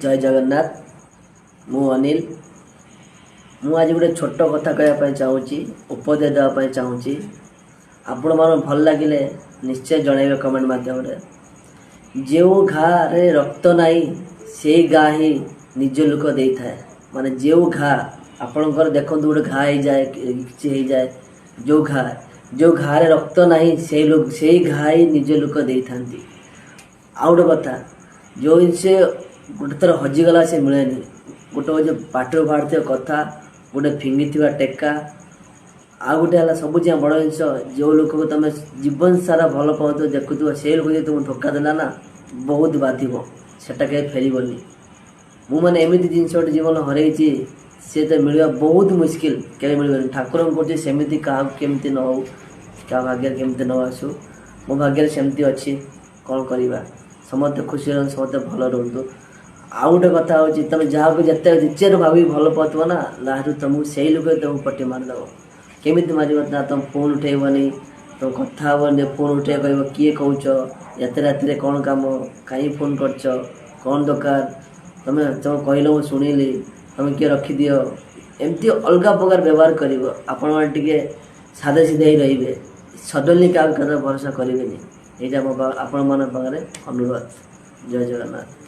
ଜୟ ଜଗନ୍ନାଥ। ମୁଁ ଅନିଲ। ମୁଁ ଆଜି ଗୋଟେ ଛୋଟ କଥା କହିବା ପାଇଁ ଚାହୁଁଛି, ଉପଦେଶ ଦେବା ପାଇଁ ଚାହୁଁଛି। ଆପଣମାନଙ୍କୁ ଭଲ ଲାଗିଲେ ନିଶ୍ଚୟ ଜଣାଇବେ କମେଣ୍ଟ ମାଧ୍ୟମରେ। ଯେଉଁ ଘାରେ ରକ୍ତ ନାହିଁ, ସେଇ ଘା ହିଁ ନିଜ ଲୋକ ଦେଇଥାଏ। ମାନେ ଯେଉଁ ଘା ଆପଣଙ୍କର, ଦେଖନ୍ତୁ, ଗୋଟେ ଘା ହେଇଯାଏ, କିଛି ହେଇଯାଏ, ଯେଉଁ ଘାରେ ରକ୍ତ ନାହିଁ, ସେଇ ଲୋକ ସେଇ ଘା ହିଁ ନିଜ ଲୋକ ଦେଇଥାନ୍ତି। ଆଉ ଗୋଟେ କଥା, ଯେଉଁ ଜିନିଷ ଗୋଟେ ଥର ହଜିଗଲା, ସେ ମିଳେନି। ଗୋଟେ ହେଉଛି ପାଟିରୁ ବାହାରିଥିବା କଥା, ଗୋଟେ ଫିଙ୍ଗିଥିବା ଟେକା, ଆଉ ଗୋଟେ ହେଲା ସବୁ ଯାଏଁ ବଡ଼ ଜିନିଷ, ଯେଉଁ ଲୋକକୁ ତମେ ଜୀବନ ସାରା ଭଲ ପାଉଥିବ, ଦେଖୁଥିବ, ସେଇ ଲୋକ ଯଦି ତୁମକୁ ଧୋକା ଦେଲା ନା, ବହୁତ ବାଧିବ, ସେଟା କେବେ ଫେରିବନି। ମୁଁ ମାନେ ଏମିତି ଜିନିଷ ଗୋଟେ ଜୀବନ ହରେଇଛି, ସେ ତ ମିଳିବା ବହୁତ ମୁସ୍କିଲ, କେବେ ମିଳିବନି। ଠାକୁରଙ୍କୁ କହୁଛି, ସେମିତି କାହାକୁ କେମିତି ନ ହଉ, କାହା ଭାଗ୍ୟରେ କେମିତି ନ ଆସୁ। ମୋ ଭାଗ୍ୟରେ ସେମିତି ଅଛି, କ'ଣ କରିବା? ସମସ୍ତେ ଖୁସି ରୁହନ୍ତୁ, ସମସ୍ତେ ଭଲ ରୁହନ୍ତୁ। ଆଉ ଗୋଟେ କଥା ହେଉଛି, ତମେ ଯାହାକୁ ଯେତେ ନିଜେରୁ ଭାବି ଭଲ ପାଉଥିବ ନା, ଲାଷ୍ଟକୁ ତମକୁ ସେଇ ଲୋକ ତମକୁ ପଟି ମାରିଦେବ। କେମିତି ମାରିବ ନା, ତମ ଫୋନ୍ ଉଠେଇବନି, ତମ କଥା ହେବନି। ଫୋନ୍ ଉଠେଇ କହିବ, "କିଏ କହୁଛ? ଏତେ ରାତିରେ କ'ଣ କାମ? କାହିଁ ଫୋନ୍ କରିଛ? କ'ଣ ଦରକାର? ତମେ ତମେ କହିଲ, ମୁଁ ଶୁଣିଲି, ତମେ କିଏ? ରଖିଦିଅ।" ଏମିତି ଅଲଗା ପ୍ରକାର ବ୍ୟବହାର କରିବ। ଆପଣମାନେ ଟିକେ ସାଧା ସିଧା ହେଇ ରହିବେ। ସଡନଲି କାହାକୁ କଥା ଭରସା କରିବେନି। ଏଇଟା ମୋ ଆପଣମାନଙ୍କ ପାଖରେ ଅନୁରୋଧ। ଜୟ ଜଗନ୍ନାଥ।